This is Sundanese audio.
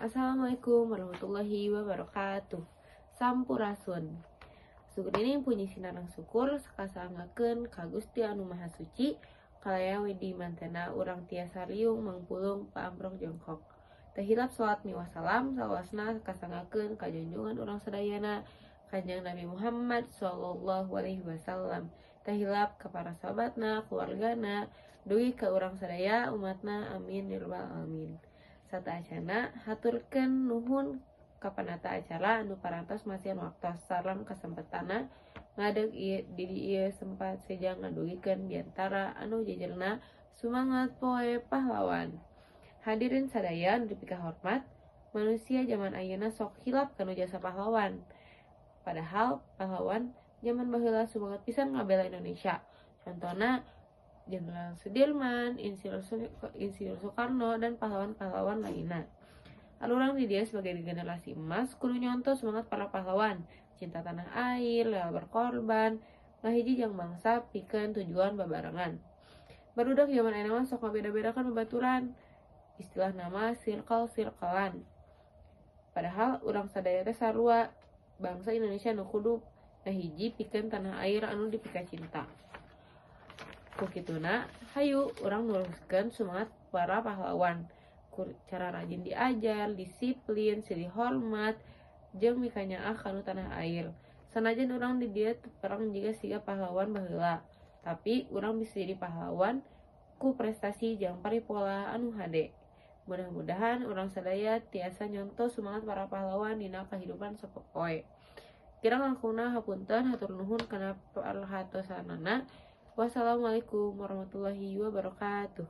Assalamualaikum warahmatullahi wabarakatuh. Sampurasun. Sugeng puji sinareng syukur kasanggakeun ka Gusti Anu Maha Suci, kalayan widi mantena urang tiasa riung mangpulung paamprok jongkok. Teu hilap salat miwah salam salawasna kasanggakeun ka junjungan urang sadayana, Kanjeng Nabi Muhammad sallallahu alaihi wasallam. Teu hilap ka para sahabatna, keluargana, dugi ka urang sadaya umatna, amin ya rabbal alamin. Sateuacanna haturkeun nuhun ka panata acara anu parantos masihan waktos sareng kasempetanna ngadeg ieu di dieu sempat seja ngadugikeun biantara anu jejerna Sumangat Poe Pahlawan. Hadirin sadaya anu dipikahormat, manusia zaman ayeuna sok hilap kanu jasa pahlawan. Padahal pahlawan zaman baheula sumanget pisan ngabela Indonesia. Contona Jenderal Sudirman, Insinyur Soekarno, dan pahlawan-pahlawan lainna. Arurang di dieu sebagai generasi emas kudu nyontoh semangat para pahlawan, cinta tanah air, rela berkorban, ngahiji jang bangsa pikeun tujuan babarengan. Barudak zaman ayeuna mah sok ngabeda-bedakan babaturan. Istilahna mah circle-circlean. Padahal urang sadaya teh sarua bangsa Indonesia nu kudu ngahiji pikeun tanah air anu dipikacinta. Ku kituna, hayu urang neruskeun semangat para pahlawan. Ku cara rajin diajar, disiplin, silih hormat, jeung mikanyaah kanu tanah air. Sanajan urang di dieu teu perang jiga siga pahlawan baheula, tapi urang bisa jadi pahlawan ku prestasi jeung paripola anu hade. Mudah-mudahan urang sadaya tiasa nyontoh semangat para pahlawan dina kahirupan sapopoe. Kirang langkungna hapunten, hatur nuhun kana perhatosanana. Wassalamualaikum warahmatullahi wabarakatuh.